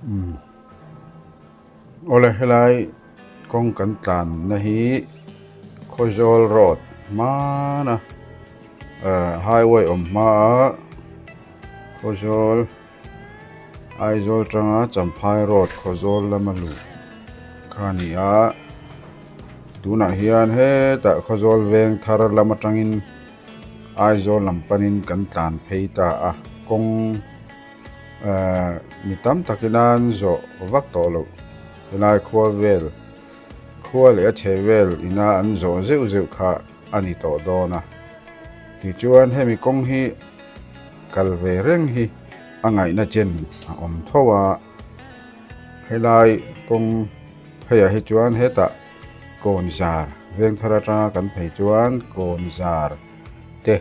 Umm awle helai kawng kan tlanna hi Khawzawl road hmana ah highway awm hmaa Khawzawl Aizawl atanga Champhai road Khawzawl lama luh kha a ni a tunah hian hetah Khawzawl veng thar lam atangin Aizawl lam panin kan tlan phei ta a kawng. Ehh mi tam takin an zawh vak tawh loh helai khua vel khua leh a chhe vel ina an zawh zeuh zeuh kha a ni tawh dawn a tichuan hemi kawng hi kal ve reng hi a ngaihna chen a awm tho a helai kawng pheiah hi chuan hetah kawn zar veng thar atanga kan phei chuan kawn zar te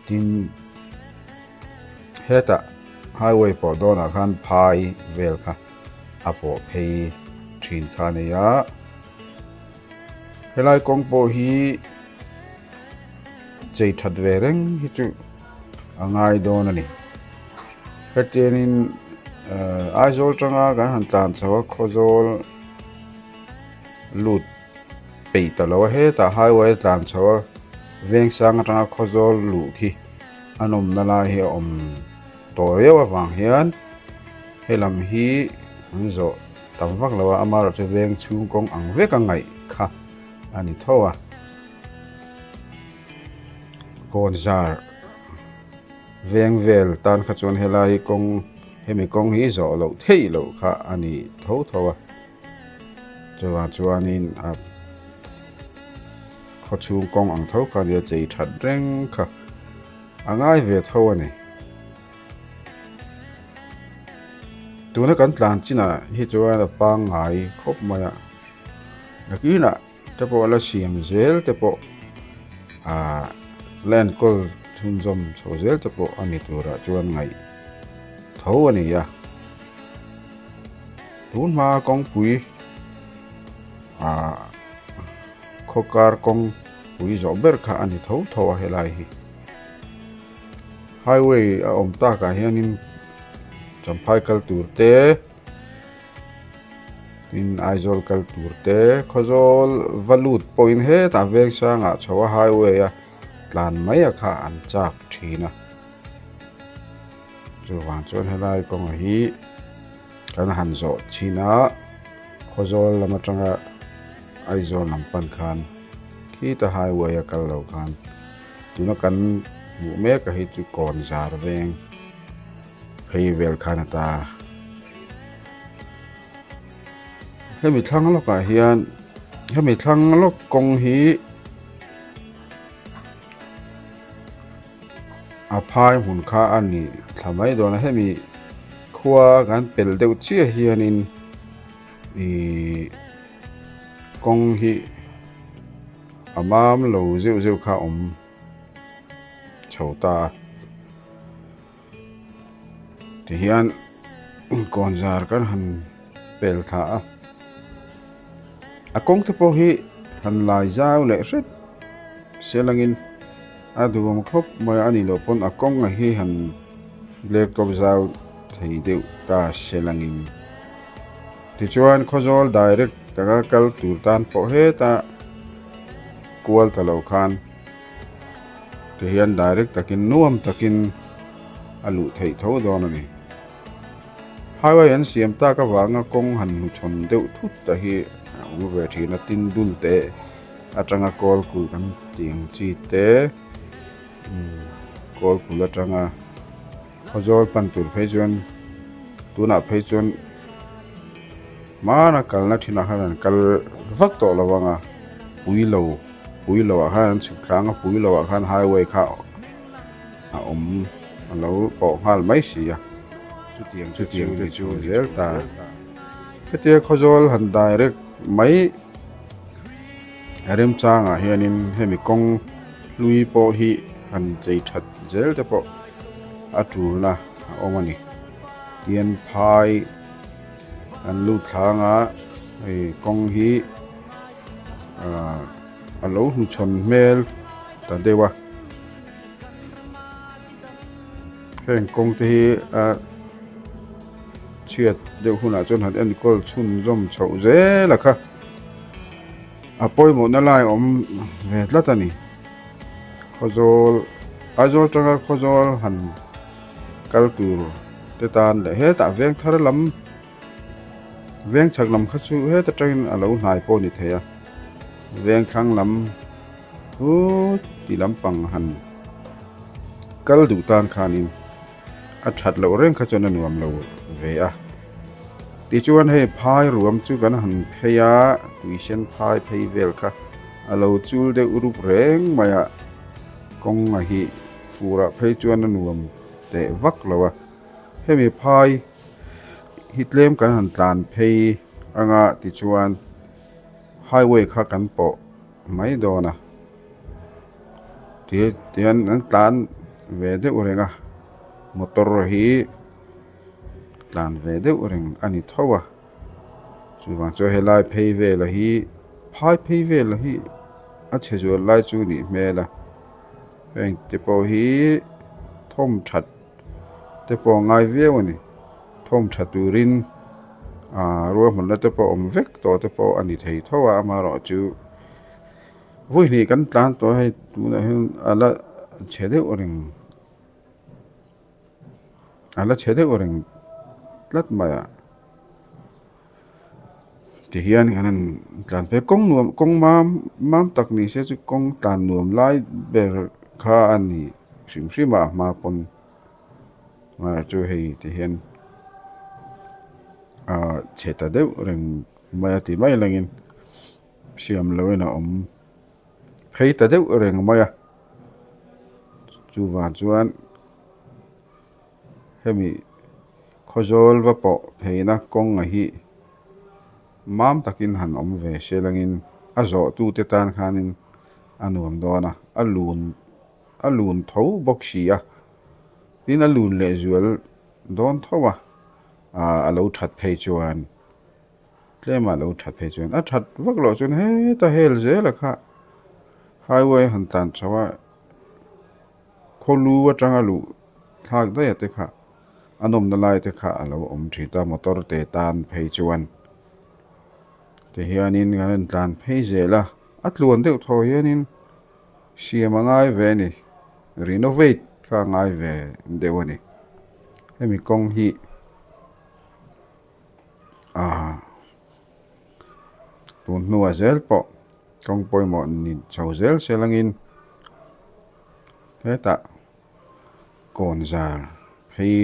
tin. Hetah highway pawh dawnah khan phai vel kha a pawh phei thin kha a ni a helai kawng pawh hi chei that ve reng hi chu a ngai dawn a ni hetiangin ehh Aizawl tanga kan han tlan chho a Khawzawl lut peih ta lo a hetah highway a tlan chho a Vengsang atanga Khawzawl luh khi. A nawmna lai hi a awm tawh riau avang hian helam hi an zawh tam vak lo a amaherawhchu chu veng chhung kawng ang vek a ngaih kha a ni tho a kawnzar veng vel tan kha chuan helai kawng hemi kawng hi zawh loh theih loh kha a ni tho tho a. Chuvang chuanin a khaw chhung kawng ang tho kha nia chei that reng kha a ngai ve tho a ni. Tuna kan tlan chinah hi chuan a pangngai khawp mai a, nakinah te pawh la siam zel te pawh ahh la enkawl chhunzawm chho zel te pawh a ni turah chuan ngaih tho a ni a. Tun hma kawngpui ah khawkar kawngpui zawh ber kha a ni tho tho a helai hi highway a awm takah hianin Champhai kal tur te tin Aizawl kal tur te Khawzawl va lut pawhin hetah Vengsangah chho a highway a tlan mai a kha an chak thin a. Chuvang chuan helai kawnga hi kan han zawh chhin a Khawzawl lam atanga Aizawl lam pan khan khita highway a kal lo khan tuna kan hmuh mek a hi chu kawn zar veng phei vel khan a ta. Hemi thlang lawkah hian hemi thlang lawk kawng hi. A phai hmun kha a ni thla mai dawn a hemi khua kan pel deuh chiah hianin ihh kawng hi a mam lo zeuh zeuh kha a awm chho ta a tihian kawn zar kan han pel thla a a kawng te pawh hi han lai zau leh hret se langin a duhawm khawp mai a nih loh pawn a kawng a hi han laptop zau thei deuh ta se langin tichuan Khawzawl direct taka kal tur tan pawh heta kual ta lo khan. Tihian direct takin nuam takin a luh theih tho dawn a ni. Highway an siam tak avanga kawng han hnuchhawn deuh thut ta hi a awm ve thin a, tin dul te atanga kawl kulh kan tih ang chi te kawl kulh atanga Khawzawl pan tur phei chuan tunah phei chuan hmana kalna thinah khan an kal vak tawh lo ang a pui lo pui lo ah khan an chhuk tlang a pui lo ah khan highway kha a awm a lo pawh nghal mai si a chutiang chutiang te chu zel ta hetia Khawzawl han direct mai remchangah hianin hemi kawng hlui pawh hi han chei that zel te pawh. A tulna a awm a ni tian phai an lut thlang a hei kawng hi ahh a lo hnuchhawn hmel ta deuh a heng kawng te hi a. chhiat deuh hunah chuan han enkawl chhunzawm chhoh zel a kha a pawimawhna lai a awm ve tlat a ni. Khawzawl Aizawl atanga Khawzawl han kal tur te tan leh hetah veng thar lam veng chhak lam kha chu heta tangin a lo hnai pawh a ni thei a veng thlang lam hut tih lampang han kal duh tan khanin a that loh reng kha chuan a nuam lo ve a tichuan hei phai ruam chu kan han phei a tuisen phai phei vel kha a lo chul deuh rup reng mai a kawng a hi furah phei chuan a nuam teh vak lo a hemi phai hi tlem kan han tlan phei anga tichuan highway kha kan pawh mai dawn a ti tihian an tlan ve deuh reng a motor hi tlan ve deuh reng a ni tho a chuvang chuan helai phei vel hi phai phei vel hi a chhe zual lai chu nih hmel a heng te pawh hi thawm that te pawh a ngai viau a ni thawm tha turin ah ruahmanna te pawh awm vek tawh te pawh a ni thei tho a amaherawhchu. Vawi hnih kan tlan tawh a hei tunah hian a la chhe deuh reng a la chhe deuh reng tlat mai a tihian kan han tlan phei kawng nuam kawng mam mam tak ni se chu kawng tlan nuam lai ber kha a ni hrim hrim a a hma pawn chu hei tihian ah chhe ta deuh reng mai a ti mai langin. Siam loin a awm phei ta deuh reng mai a chuvang chuan hemi khawzawl va pawh pheina kawng a hi mam takin han awm ve se langin a zawh tute tan khanin a nuam dawn a a lun a lun tho bawk si a tin a lun leh zual dawn tho a ah a lo that phei chuan. Tlema lo that phei chuan a that vak loh chuan heta hel zela kha highway han tlan chho a khawlu atanga luh thlak daih a te kha a nawmna lai te kha a lo awm thin ta motor te tan phei chuan tihianin kan rawn tlan phei zel a a tluan deuh thaw hianin siam a ngai ve a ni renovate kha a ngai ve deuh a ni hemi kawng hi. Aaa tun hnuah zel pawh kawng pawimawh ni chho zel se langin hetah kawnzar phei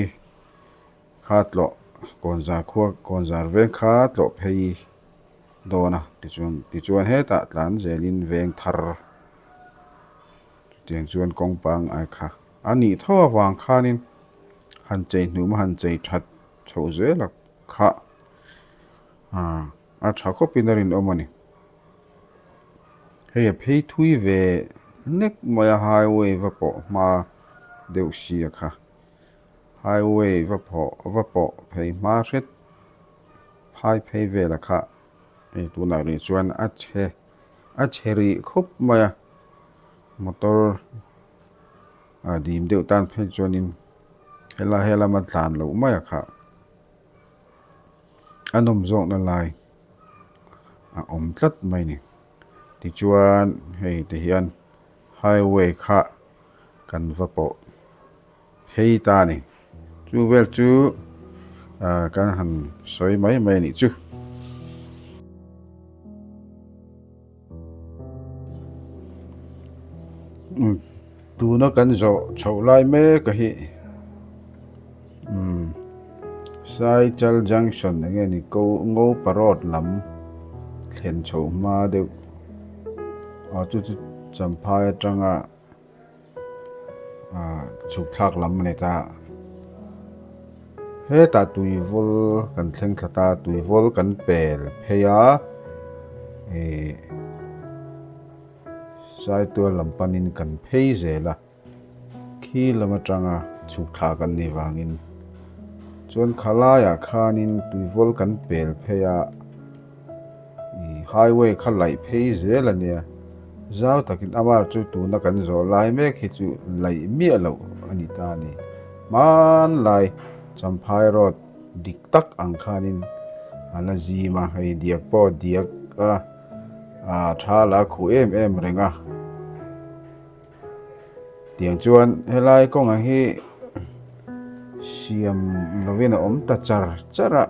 kha tlawh kawnzar khua kawnzar veng kha tlawh phei dawn a tichuan tichuan hetah tlan zelin veng thar chutiang chuan kawng pangngai kha a nih tho avang khanin han chei hnuhma han chei that. Chhoh zel a khah a tha khawpin a rinawm a ni. Hei a phei thui ve nek mai a highway va pawh hma deuh si a kha. Highway va phawh va pawh phei hma hret phai phei vel a kha hei tunah rih chuan a chhe a chhe rih khawp mai a motor a dim deuh tan phei chuanin helai he lama tlan loh mai a kha a nawm zawkna lai a awm tlat mai a ni tichuan hei ti hian highway kha kan va pawh phei ta a ni chu vel chu ah kan han sawi mai mai a nih chu. Tuna kan zawh chhoh lai mek a hi umm Saichal junction eng nge ni ko Ngopa road lam thlen chhoh hma deuh ah chu chu Champhai atanga ah chhuk thlak lam a ni ta hetah tuivawl kan thleng thla ta tuivawl kan pel phei a ih Saitual lam panin kan phei zel a khi lam atanga chhuk thla kan nih vangin chuan khalaiah khanin tuivawl kan pel phei a. Ih highway kha laih phei zel a nia zau takin amar chu tuna kan zawh lai mek hi chu laih miah loh a ni ta a ni hmanlai Champhai road. dik tak ang khanin a la zim a hei diak pawh diak a ah thal a khuh em em reng a tiang chuan helai kawngah hi siam lovin a awm ta char char a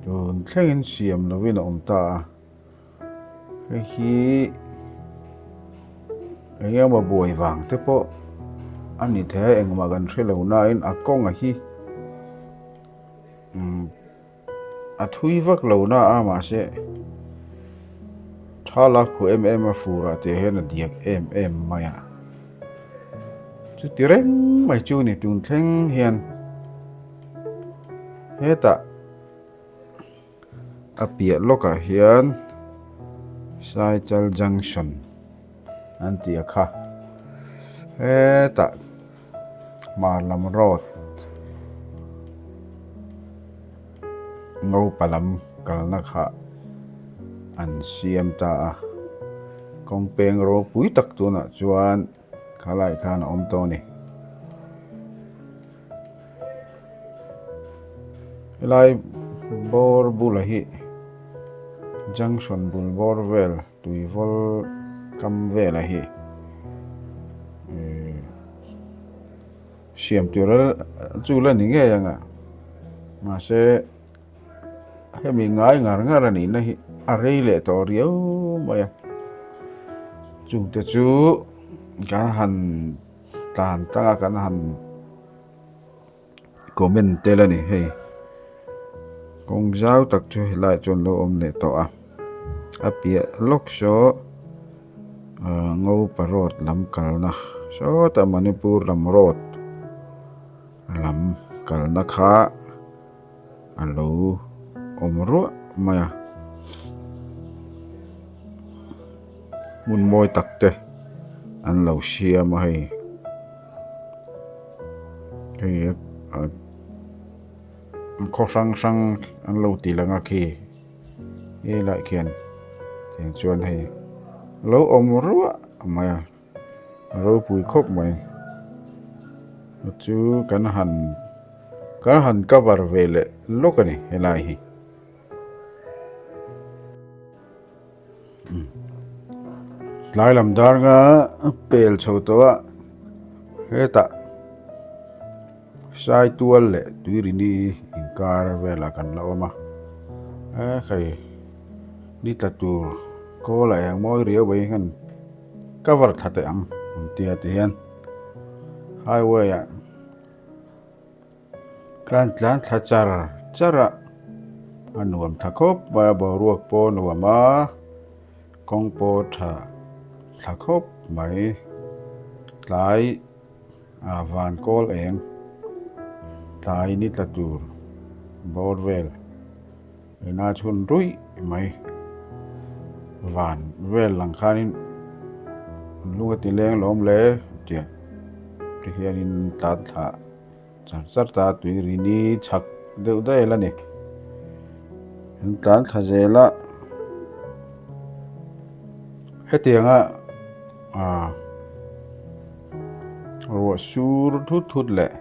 tun thlengin siam lovin a awm ta a. Hei hi eng emaw buai vang te pawh a ni thei a engmah kan hre lo nain a kawng a hi umm a thui vak lo na a mahse tha la khuh em em a fur ah te hian a diak em em mai a chuti reng mai chu ni tun thleng hian hetah. A piah lawkah hian Saichal Junction an tih a kha hetah hmar lam road Ngopa lam kalna kha an siam ta a kawng peng ropui tak tunah chuan khalai khan a awm tawh a ni. Helai bawr bulah hi junction bul bawr vel tuivawl kam velah hi ihh siam tur chu la ni ngei ang a mahse hemi ngai ngar ngar a nihna hi a rei leh tawh riau mai a chungte chu kan han. Tlan tanga kan han comment tel a ni hei kawng zau tak chu helaiah chuan lo awm leh tawh a a piah lawk saw ah Ngopa road lam kalna sawtah Manipur lam road lam kalna kha a lo awm ruah mai a hmun mawi tak te an lo siam a hei hei khaw hrang hrang an lo ti lang a khi helaiah khian tiang chuan hei a lo awm ruah mai a. A ropui khawp mai chu kan han kan han cover ve leh lawk a ni helai hi tlai lam dar nga pel chho tawh a hetah saitual leh tuirini inkar velah kan la awm a ekhai ni tla tur kawl a eng mawi riau mai hian. Cover thla teh ang an tia ti hian highway ah khan tlan thla char char a a nuam tha khawp mai a boruak pawh a nuam a kawng pawh tha thla khawp mai tlai ah van kawl eng tlai ni tla tur bawr vel. Ina chhun ruih mai van vel lang khanin lung a ti leng lawm le tih ti hianin tlan thla char char ta tui ri ni chhak deuh daih a ni an tlan thla zel a hetianga ah ruah sur thut thut leh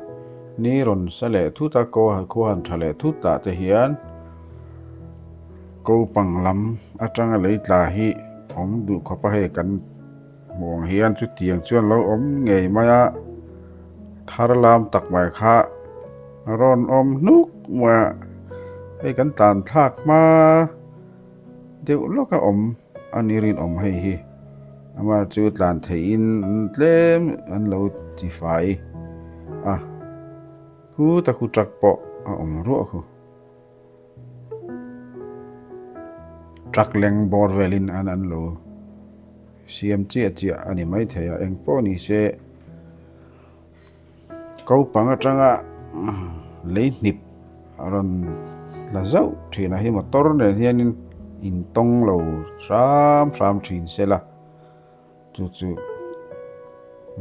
ni rawn sa leh thut a kaw khua han tha leh thut ah te hian ko pang lam atanga lei tla hi awm duh khawp a hei kan hmuh ang hian chutiang chuan lo awm ngei mai a thar lam tak mai kha rawn awm hnuk mai a hei kan tlan thlak hma deuh lawk a awm a ni rinawm hei hi amah chu tlan theihin an tlem an lo ti fai a khuta khu truck pawh a awm ruah khu truck leng bawr velin an an lo siam chiah chiah a ni maithei a eng pawh ni se Ko pang atanga lei hnip a rawn tla zauh thin a hi motor nen hianin intawng lo hram hram thin se la chu chu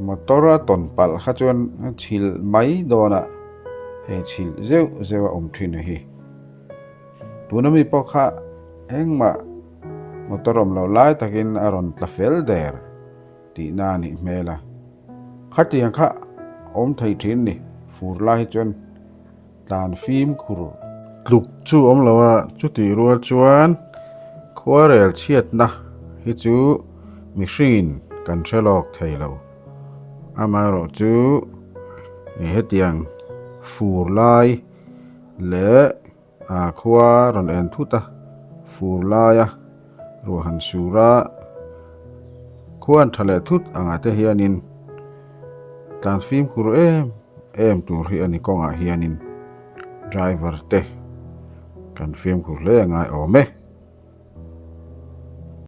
motor a tawn palh kha chuan a chhilh mai dawn a hei chhilh zeuh zeuh a awm thin a hi tuna mi pawh kha engmah motor awm loh lai takin a rawn tla fel der. Tihna a nih hmel a. Khatiang kha awm thei thin ni. Fur lai hi chuan tlan fimkhur tluk chu awm lo a, chutih rual chuan khuarel chhiatna hi chu mihringin kan hre lawk thei lo. Amaherawhchu hetiang fur lai leh A khua rawn en thut a, fur laia ruah han sur a, khua an tha leh thut angah te hianin tlan fimkhur em em tur hi a ni kawngah hianin driver te kan fimkhur hle a ngai awm e.